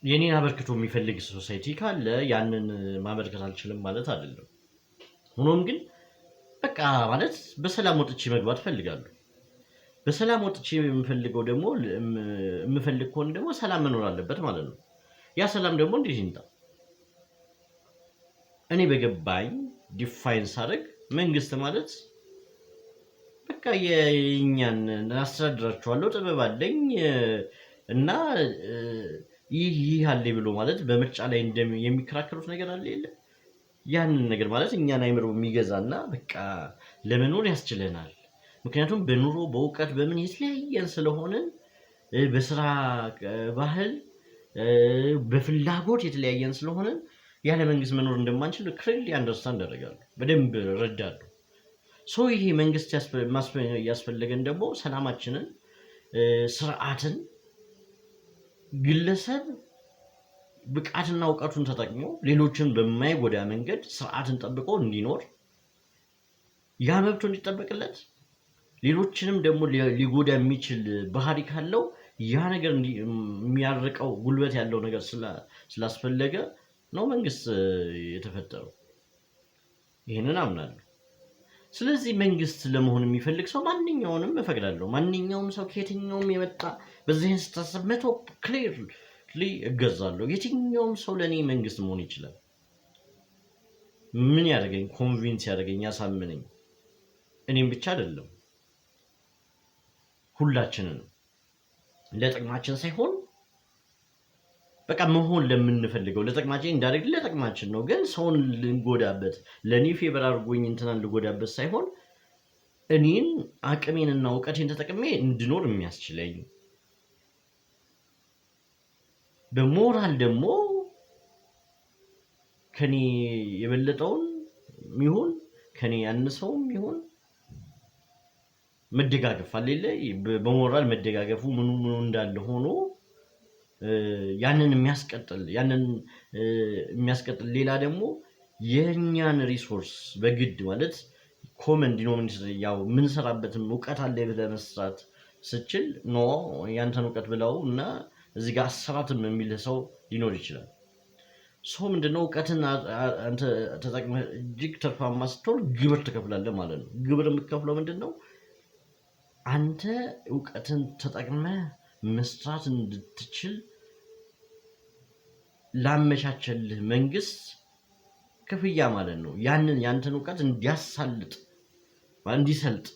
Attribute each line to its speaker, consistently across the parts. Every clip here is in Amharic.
Speaker 1: የኔን አበርክቶ የሚፈልግ society ካለ ያንን ማበርከት አልችልም ማለት አይደለም። ሆኖም ግን በቃ ማለት በሰላም ወጥቼ መግባት እፈልጋለሁ። በሰላም ወጥቼ የምፈልገው ደግሞ የምፈልግ ከሆነ ደግሞ ሰላም መኖር አለበት ማለት ነው። ያ ሰላም ደግሞ እንዴት ይምጣ? እኔ በገባኝ define ሳደርግ መንግስት ማለት በቃ የእኛን አስተዳድራችኋለሁ፣ ጥበብ አለኝ እና ይህ ይህ አለ ብሎ ማለት በምርጫ ላይ የሚከራከሩት ነገር አለ የለ፣ ያንን ነገር ማለት እኛን አይምሮ የሚገዛና በቃ ለመኖር ያስችለናል። ምክንያቱም በኑሮ፣ በእውቀት፣ በምን የተለያየን ስለሆንን፣ በስራ ባህል፣ በፍላጎት የተለያየን ስለሆንን ያለ መንግስት መኖር እንደማንችል clearly understand አደርጋለሁ፣ በደንብ እረዳለሁ። So ይሄ መንግስት ያስፈለገን ደግሞ ሰላማችንን፣ ስርዓትን፣ ግለሰብ ብቃትና እውቀቱን ተጠቅሞ ሌሎችን በማይጎዳ መንገድ ስርዓትን ጠብቆ እንዲኖር፣ ያ መብቱ እንዲጠበቅለት፣ ሌሎችንም ደግሞ ሊጎዳ የሚችል ባህሪ ካለው ያ ነገር የሚያርቀው ጉልበት ያለው ነገር ስላስፈለገ ነው መንግስት የተፈጠረው። ይህንን አምናለሁ። ስለዚህ መንግስት ለመሆን የሚፈልግ ሰው ማንኛውንም እፈቅዳለሁ። ማንኛውም ሰው ከየትኛውም የመጣ በዚህ ስታሰብ መቶ clearly እገዛለሁ። የትኛውም ሰው ለእኔ መንግስት መሆን ይችላል። ምን ያደርገኝ? Convince ያደርገኝ፣ ያሳምነኝ። እኔም ብቻ አይደለም፣ ሁላችንንም ለጥቅማችን ሳይሆን በቃ መሆን ለምንፈልገው፣ ለጥቅማችን እንዳደርግ ለጥቅማችን ነው። ግን ሰውን ልንጎዳበት፣ ለእኔ favor አድርጎኝ እንትናን ልጎዳበት ሳይሆን እኔን አቅሜንና እውቀቴን ተጠቅሜ እንድኖር የሚያስችለኝ፣ በሞራል ደግሞ ከኔ የበለጠውን ይሁን ከኔ ያነሰውም ይሁን መደጋገፍ አለ የለ፣ በሞራል መደጋገፉ ምኑ ምኑ እንዳለ ሆኖ ያንን የሚያስቀጥል፣ ሌላ ደግሞ የእኛን resource በግድ ማለት common denominator ያው የምንሰራበትም እውቀት አለ ብለህ መስራት ስችል no ያንተን እውቀት ብለው እና እዚህ ጋር አሰራትም የሚልህ ሰው ሊኖር ይችላል። So ምንድነው? እውቀትን አንተ ተጠቅመህ እጅግ ትርፋማ ስትሆን ግብር ትከፍላለህ ማለት ነው። ግብር የምትከፍለው ምንድነው? አንተ እውቀትን ተጠቅመህ መስራት እንድትችል ላመቻቸልህ መንግስት ክፍያ ማለት ነው። ያንን ያንተን እውቀት እንዲያሳልጥ፣ እንዲሰልጥ፣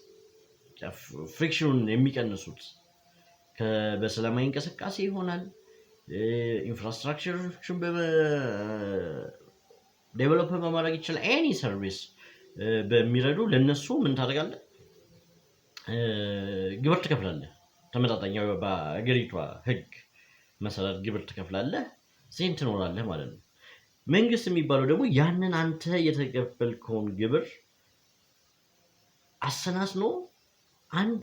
Speaker 1: friction ኑን የሚቀንሱት በሰላማዊ እንቅስቃሴ ይሆናል። Infrastructure ኦችን develop በማድረግ ይችላል። Any service በሚረዱ ለነሱ ምን ታደርጋለህ? ግብር ትከፍላለህ። ተመጣጣኝ በአገሪቷ ህግ መሰረት ግብር ትከፍላለህ። Then ትኖራለህ ማለት ነው። መንግስት የሚባለው ደግሞ ያንን አንተ የተቀበልከውን ግብር አሰናስኖ አንድ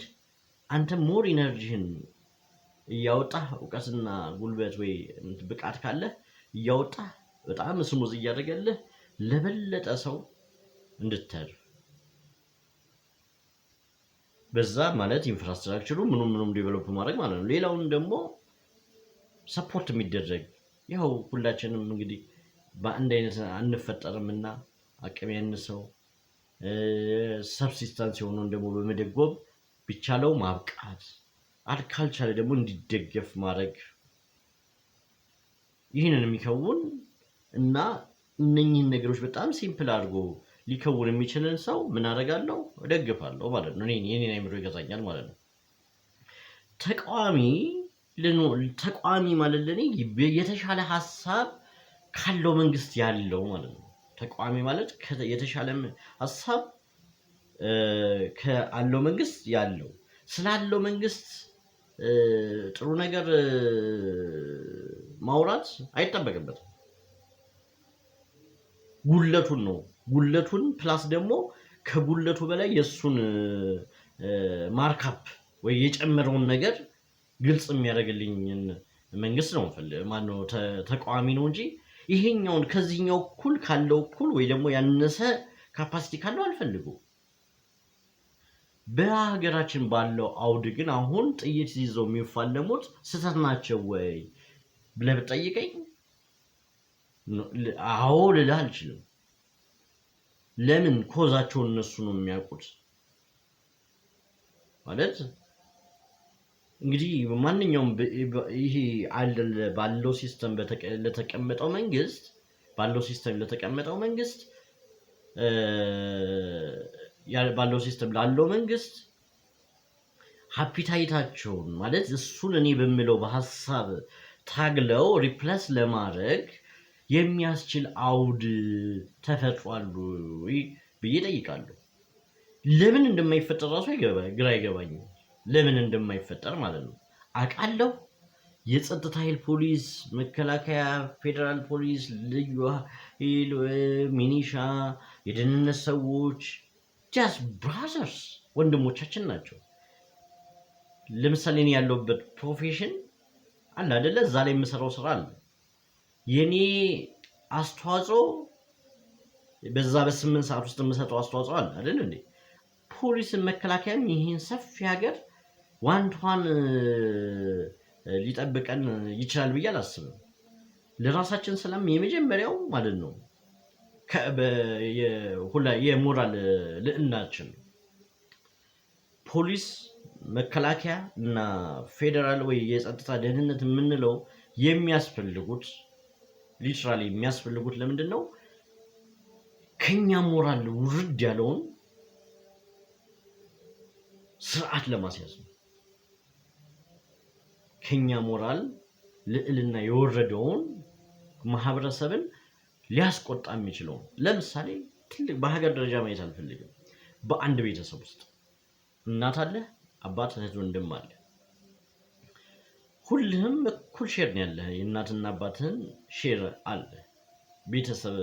Speaker 1: አንተ more energy ህን እያወጣህ፣ እውቀትና ጉልበት ወይ ብቃት ካለህ እያወጣህ በጣም smooth እያደረገልህ ለበለጠ ሰው እንድትተርፍ በዛ ማለት infrastructure ሩ ምኑም ምኑም develop ማድረግ ማለት ነው። ሌላውን ደግሞ support የሚደረግ ያው ሁላችንም እንግዲህ በአንድ አይነት አንፈጠርምና አቅም ያነሰው subsistence የሆነውን ደግሞ በመደጎም፣ ቢቻለው ማብቃት፣ ካልቻለ ደግሞ እንዲደገፍ ማድረግ፣ ይህንን የሚከውን እና እነኝህን ነገሮች በጣም simple አድርጎ ሊከውን የሚችልን ሰው ምን አደርጋለሁ? እደግፋለሁ ማለት ነው። የኔን አይምሮ ይገዛኛል ማለት ነው። ተቃዋሚ ማለት ለኔ የተሻለ ሀሳብ ካለው መንግስት ያለው ማለት ነው። ተቃዋሚ ማለት የተሻለ ሀሳብ ካለው መንግስት ያለው፣ ስላለው መንግስት ጥሩ ነገር ማውራት አይጠበቅበትም። ጉድለቱን ነው፣ ጉድለቱን plus ደግሞ ከጉድለቱ በላይ የእሱን markup ወይ የጨመረውን ነገር ግልጽ የሚያደርግልኝን መንግስት ነው ማነው ተቃዋሚ ነው እንጂ ይሄኛውን ከዚህኛው እኩል ካለው እኩል ወይ ደግሞ ያነሰ capacity ካለው አልፈልገውም። በሀገራችን ባለው አውድ ግን አሁን ጥይት ይዘው የሚፋለሙት ስህተት ናቸው ወይ? ብለህ ብትጠይቀኝ አዎ ልልህ አልችልም። ለምን? Cause ኣቸውን እነሱ ነው የሚያውቁት። ማለት እንግዲህ ማንኛውም ይሄ አለ ባለው system ለተቀመጠው መንግስት፣ ባለው system ለተቀመጠው መንግስት፣ ባለው system ላለው መንግስት appetite ኣቸውን ማለት እሱን እኔ በምለው በሀሳብ ታግለው replace ለማድረግ የሚያስችል አውድ ተፈጥሯል ወይ ብዬ እጠይቃለሁ። ለምን እንደማይፈጠር ራሱ ግራ አይገባኝም። ለምን እንደማይፈጠር ማለት ነው። አውቃለሁ። የጸጥታ ኃይል ፖሊስ፣ መከላከያ፣ ፌዴራል ፖሊስ፣ ልዩ ኃይል፣ ሚኒሻ፣ የደህንነት ሰዎች just brothers ወንድሞቻችን ናቸው። ለምሳሌ እኔ ያለሁበት profession አለ አይደለ? እዛ ላይ የምሰራው ስራ አለ። የኔ አስተዋጽኦ በዛ በ8 ሰዓት ውስጥ የምሰጠው አስተዋጽኦ አለ አይደል እንዴ? ፖሊስን መከላከያም ይህን ሰፊ ሀገር one to one ሊጠብቀን ይችላል ብዬ አላስብም። ለራሳችን ሰላም የመጀመሪያው ማለት ነው የሞራል ልዕልናችን ነው። ፖሊስ፣ መከላከያ እና ፌዴራል ወይ የጸጥታ ደህንነት የምንለው የሚያስፈልጉት፣ literally የሚያስፈልጉት ለምንድን ነው? ከኛ ሞራል ውርድ ያለውን ስርዓት ለማስያዝ ነው። ከኛ ሞራል ልዕልና የወረደውን ማህበረሰብን ሊያስቆጣ የሚችለውን፣ ለምሳሌ ትልቅ በሀገር ደረጃ ማየት አልፈልግም። በአንድ ቤተሰብ ውስጥ እናት አለ፣ አባት፣ እህት፣ ወንድም አለ። ሁልህም እኩል share ነው ያለህ። የእናትና አባትህን share አለ። ቤተሰብ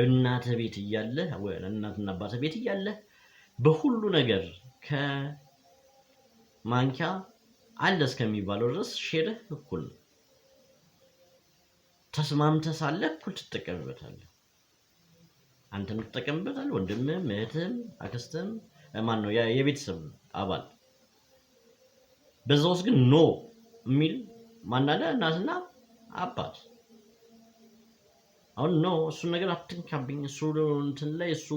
Speaker 1: እናትህ ቤት እያለህ ወይ እናትና አባትህ ቤት እያለህ በሁሉ ነገር ከማንኪያ አለ እስከሚባለው ድረስ share ህ እኩል ነው። ተስማምተህ ሳለ እኩል ትጠቀምበታለህ። አንተም ትጠቀምበታለህ፣ ወንድምህም፣ እህትህም፣ አክስትህም፣ ማን ነው የቤተሰብ አባል። በዛ ውስጥ ግን no የሚል ማን አለ? እናትና አባት። አሁን no እሱን ነገር አትንካብኝ፣ እሱ እንትን ላይ እሱ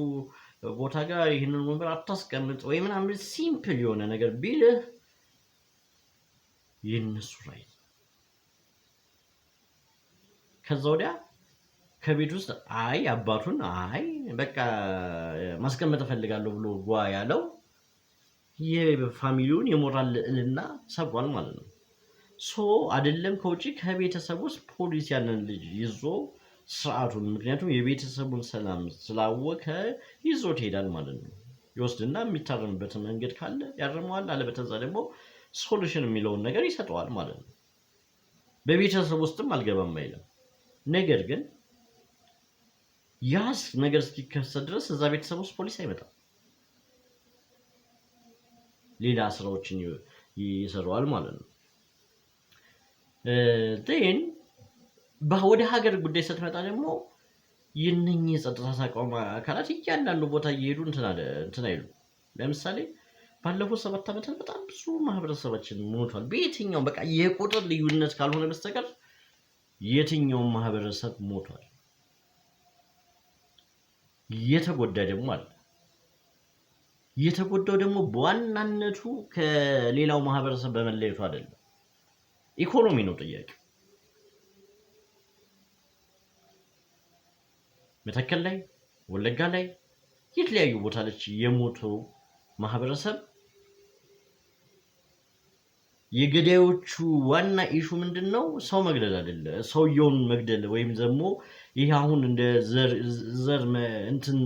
Speaker 1: ቦታ ጋር ይህንን ወንበር አታስቀምጥ ወይ ምናምን simple የሆነ ነገር ቢልህ የእነሱ right። ከዛ ወዲያ ከቤት ውስጥ አይ አባቱን አይ በቃ ማስቀመጥ እፈልጋለሁ ብሎ ጓ ያለው የ family ውን የሞራል ልዕልና ሰብሯል ማለት ነው። So አይደለም ከውጭ፣ ከቤተሰብ ውስጥ ፖሊስ ያንን ልጅ ይዞ ስርዓቱን፣ ምክንያቱም የቤተሰቡን ሰላም ስላወከ ይዞት ይሄዳል ማለት ነው። ይወስድና የሚታረምበትን መንገድ ካለ ያርመዋል፣ አለበለዚያ ደግሞ solution የሚለውን ነገር ይሰጠዋል ማለት ነው። በቤተሰብ ውስጥም አልገባም አይልም። ነገር ግን ያስ ነገር እስኪከሰት ድረስ እዛ ቤተሰብ ውስጥ ፖሊስ አይመጣም። ሌላ ስራዎችን ይሰራዋል ማለት ነው። Then ወደ ሀገር ጉዳይ ስትመጣ ደግሞ የእነኚህ የጸጥታ ተቋም አካላት እያንዳንዱ ቦታ እየሄዱ እንትን አይሉ። ለምሳሌ ባለፉት 7 ዓመታት በጣም ብዙ ማህበረሰባችን ሞቷል። በየትኛውም በቃ የቁጥር ልዩነት ካልሆነ በስተቀር የትኛውም ማህበረሰብ ሞቷል። የተጎዳ ደግሞ አለ። የተጎዳው ደግሞ በዋናነቱ ከሌላው ማህበረሰብ በመለየቱ አይደለም፣ ኢኮኖሚ ነው ጥያቄው። መተከል ላይ፣ ወለጋ ላይ፣ የተለያዩ ቦታ ላይ የሞተው ማህበረሰብ የገዳዮቹ ዋና issue ምንድን ነው? ሰው መግደል አይደለ፣ ሰውየውን መግደል ወይም ደግሞ ይህ አሁን እንደ ዘር እንትን